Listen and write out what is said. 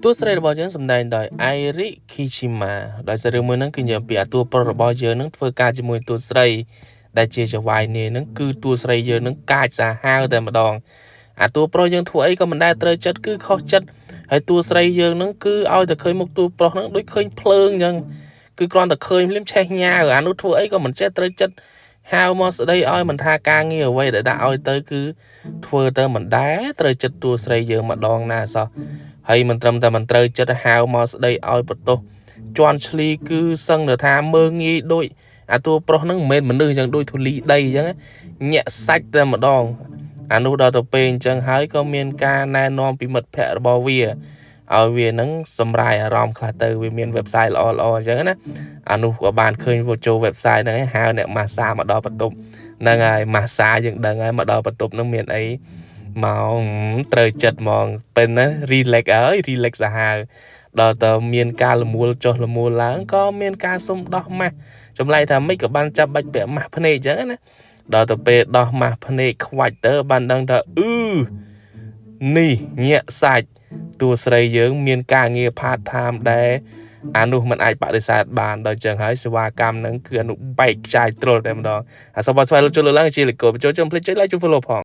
តួស្រីរបស់យើងសម្ដែងដោយ Airi Kijima ដោយសាររឿងមួយហ្នឹងគឺនិយាយអំពីអាតួប្រុសរបស់យើងហ្នឹងធ្វើការជាមួយតួស្រីដែលជាចៅហ្វាយនាយហ្នឹងគឺតួស្រីយើងហ្នឹងកាចសាហាវតែម្ដងអាតួប្រុសយើងធ្វើអីក៏មិនដែលត្រូវចិត្តគឺខុសចិត្តហើយតួស្រីយើងហ្នឹងគឺឲ្យតែឃើញមុខតួប្រុសហ្នឹងដូចឃើញភ្លើងអញ្ចឹងគឺគ្រាន់តែឃើញភ្លាមឆេះញ៉ាវអានោះធ្វើអីក៏មិនចេះត្រូវចិត្តហៅមកស្ដីឲ្យមិនថាការងារអ្វីដែលដាក់ឲ្យទៅគឺធ្វើទៅមិនដែលត្រូវចិត្តតួស្រីយើងម្ដងណាសោះហើយមិនត្រឹមតែមិនត្រូវចិត្តហៅមកស្ដីឲ្យបន្ទោសជន់ឈ្លីគឺសឹងតែថាមើងងាយដូចអាតួប្រុសហ្នឹងមិនមែនមនុស្សអញ្ចឹងដូចធូលីដីអញ្ចឹងញាក់សាច់តែម្ដងអានោះដល់ទៅពេលអញ្ចឹងហើយក៏មានការណែនាំពីមិត្តភ័ក្តិរបស់វាឲ្យវានឹងសម្រាយអារម្មណ៍ខ្លះទៅវាមាន website ល្អល្អអញ្ចឹងណាអានោះក៏បានឃើញចូល website ហ្នឹងឯងហៅអ្នកម៉ាសាមកដល់បន្ទប់ហ្នឹងហើយម៉ាសាយើងដឹងហើយមកដល់បន្ទប់ហ្នឹងមានអីមកត្រូវចិត្តហ្មងពេលណា relax អើយ relax សាហាវដល់តើមានការលមួលចុះលមួលឡើងក៏មានការសុំដោះម៉ាស់ចម្លែកថាម៉េចក៏បានចាប់បាច់ពាក់ម៉ាស់ភ្នែកអញ្ចឹងណាដល់ទៅពេលដោះម៉ាស់ភ្នែកខ្វាច់ទៅបានដឹងថាអឺនេះញាក់សាច់តួស្រីយើងមានការងារ part time ដែរអានោះมันអាចបដិសេធបានដល់ចឹងហើយសេវាកម្មហ្នឹងគឺអានោះបែកខ្ចាយទ្រុលតែម្ដងអាសូមបស្វែងរកជួយលើកឡើងជាលកោបញ្ចូលជុំភ្លេចចុច like ចុច follow ផង។